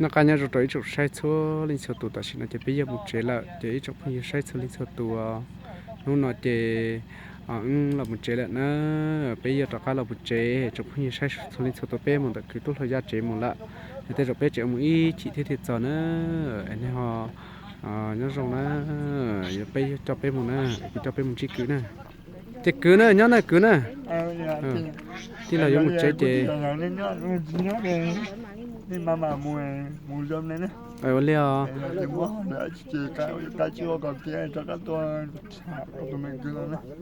Noj qab nyob zoo rau ib tsoom saib txhua leej txhua tus, tam sim no ces peb yuav mus tsev lawm ces ib tsoom phooj ywg saib txhua leej txhua tus, hnub no ces wb los mus tsev lawm na. Peb yuav rov qab los mus tsev, tsoom phooj ywg saib txhua leej txhua tus, peb mus ntawm kwv Tub Hlau Yaj tsev mus lawm. Yog tej zaum peb tseem mus ib chim thiab thiaj txog na. Es nej ho nyob zoo na, yog peb coj peb mus na, kuv coj peb mus ntsib kwv na. Ces kwv na, nyob na kwv na. Tij laug yuav mus tsev ces ua li os.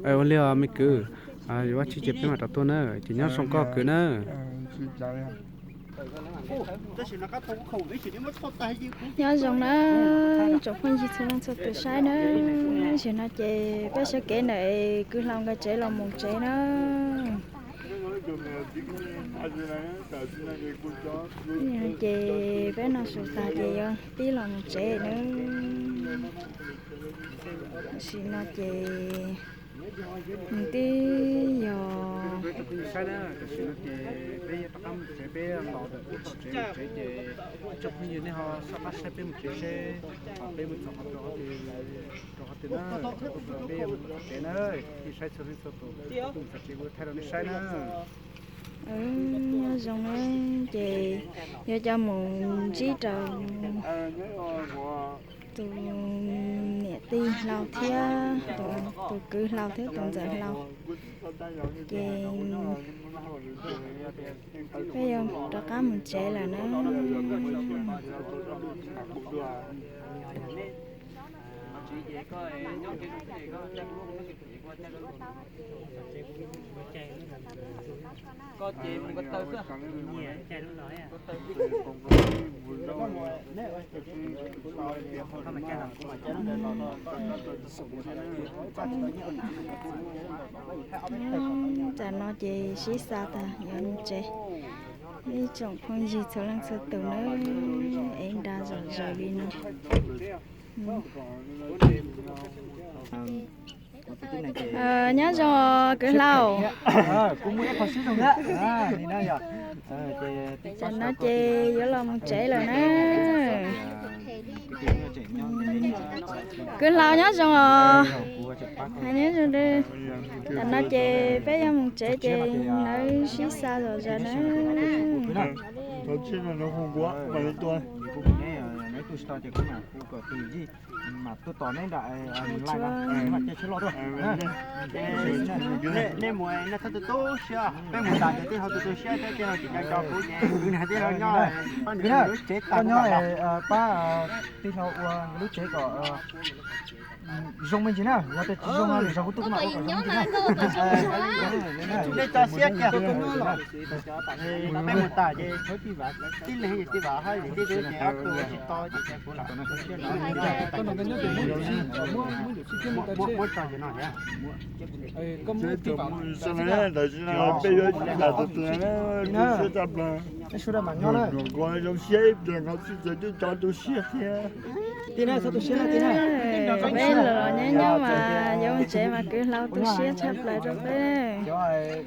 Ua li os me kwv, yuav ua tsis ces peb mam rov tuaj na, ces nyob zoo koj kwv na. Nyob zoo na, tsoom phooj ywg txhua leej txhua tus saib na. Tam sim no ces peb sawv kev ntawm kwv Hlau nkawd tsev los mus tsev na. Ces peb noj su tas ces yuav pib los mus tsev na. Tam sim no ces nws twb yog peb yuav rov qab mus tsev, peb los ntawm ub txog tsev, mus tsev ces tsoom phooj ywg nej ho soj qab saib peb mus tsev seb peb mus txog qhov twg, rau qhov twg na, peb yuav mus txog tsev na, nej saib txhua leej txhua tus, mus txog tsev kuv thaij rau nej saib na. Nyob zoo na, ces yuav coj mus ntsib rau tus niam tij Hlau thiab tus kwv Hlau thiab tus ntxawm Hlau. Ces peb yuav rov qab mus tsev lawm na. Tam no ces sib xa tas yuav mus tsev. Ib tsoom phooj ywg txhua leej txhua tus na, es nra zom zaws li no. Nyob zoo kwv Hlau. Tam no ces yuav los mus tsev lawm na. Kwv Hlau nyob zoo os. Tam no ces peb yuav mus tsev ces lawv sib xa zom zaws na. Nej mus nej txhob tu tu siab, peb mus tas ces tij laug tu tu siab thiab, tij laug tsis nco nco kuv ces kwv nag tij laug nyob, poj niam lub tsev tas nyob, pab tij laug ua lub tsev kom zoo me ntsis na, yog tias tsis zoo no lwm zaus kuv tuaj kuv mam ua kom zoo me ntsis na. Nej tso siab kiag, peb mus tas ces tib leeg tib vam hab tib tug ces ob tug tsis tau ces kuv lam tu siab no. Muab tso ces no thiab. Peb yuav tas tus tus na, tu siab tshaj plaws. Zoo siab ib pliag nkaus tsis txawm twb tso tu siab thiab. Peb los nyob nyob mas yuav mus tsev mas kwv Hlau tu siab tshaj plaws rau peb.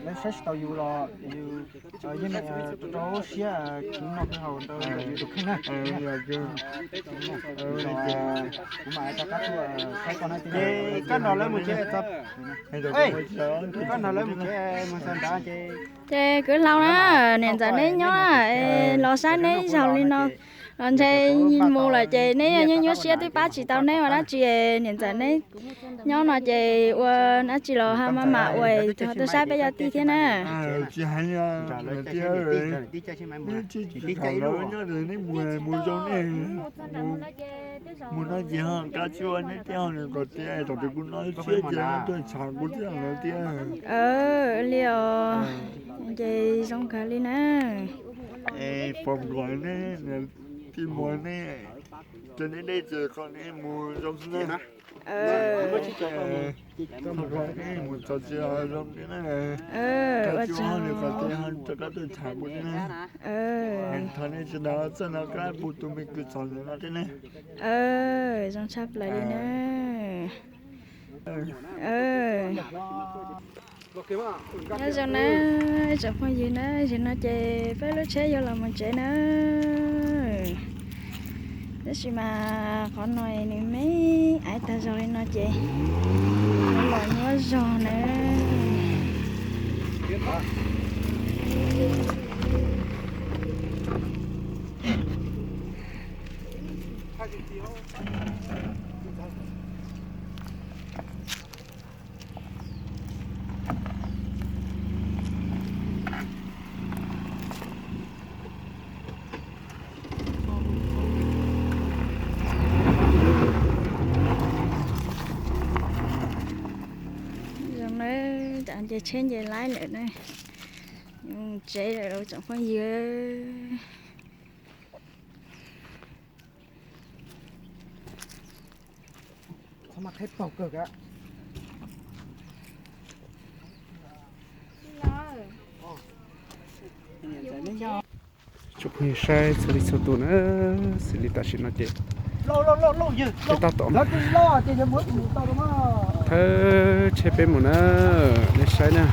Lawv saib tsis tau yus los yus yeej rau siab kwv noj kwv haus ntawd yus tus kheej na. Kuv mam rov qab tuaj saib koj na. Koj nrog lawv mus tsev, koj nrog lawv mus tsev mus txog nrad ces. Ces kwv Hlau na, niam ntxawm neb nyob los saib neb zaug li no los ntshe mus lawm ces neb nyuaj nyuaj siab twb pab tsis tau neb ua dab tsi. Niam ntxawm neb nyob no ces ua dab tsi los ho maj mam ua, txog tu saib peb cov tij thiab na. Tsis hais li, neb tsis tsis kam lawv nyob, neb mus mus zoo nej mus no ces ho kab tsis ua neb tej ho nws kom tias thaum twg kuv no siab ces tuaj tsham kuv thiab lawv tias. Li os, ces zoo kawg li na. Foom nkuas neb tij muas neb, ces neb dej ces kom neb mus zoo xwb na. Mus txog tsis zoo li na. Kab tsis ua nws kom tias ho rov qab tuaj tsham kuv thiab na. Thov nej tsis nrog txawj no kab pub tus me kwv txom nyem no thiab na. Zoo tshaj plaws li na. Nyob zoo na, tsoom phooj ywg na, zaum no ces peb lub tsheb yuav los mus tsev na. Tab sis mas qhov no nws me ais tag zog li no ces los nyuaj zog na. Zoo na, tam nce tsheb nce laib lawm na, mus tsev lawm tsoom phooj ywg. Tsoom phooj ywg saib txhua leej txhua tus na, xws li tam sim no ces peb tab tom thawb tsheb peb mus na, nej saib na,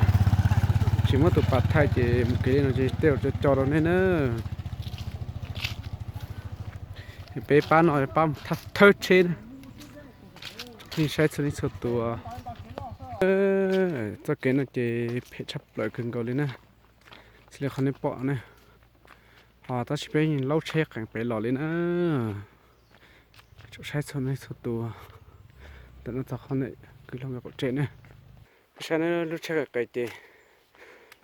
tsis muab tus pas thaij ces mus kev li no ces tej zaum co co rau nej na. Peb pab no pab mus thawb tsheb na. Tsoom phooj ywg saib txhua leej txhua tus, txoj kev no ces phem tshaj plaws kawg nkaus li na. Xws li qhov nej pom na, ho tab sis peb yeej laub tsheb qees pem los li na. Tsoom saib txhua leej txhua tus, ntawm no txog qhov ntawm kwv Hlob nkawd qaum tsev na. Peb saib na, lub tsheb qees qees ces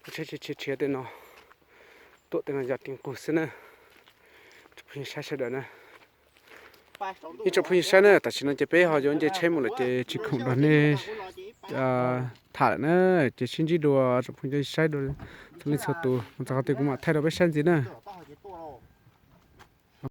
lub tsheb tshiab tshiab tej no, tuam tej no yog ris qus xwb na. Tsoom phooj ywg saib sawv daws na. Ib tsoom phooj ywg saib na, tam sim no ces peb ho yuav nce tsheb mus lawm ces tsis khoom nrog nej tham lawm na, ces sib ntsib dua tsoom phooj ywg saib dua txhua leej txhua tus, mus txog qhov twg kuv mam thaij rau peb saib ntxiv na.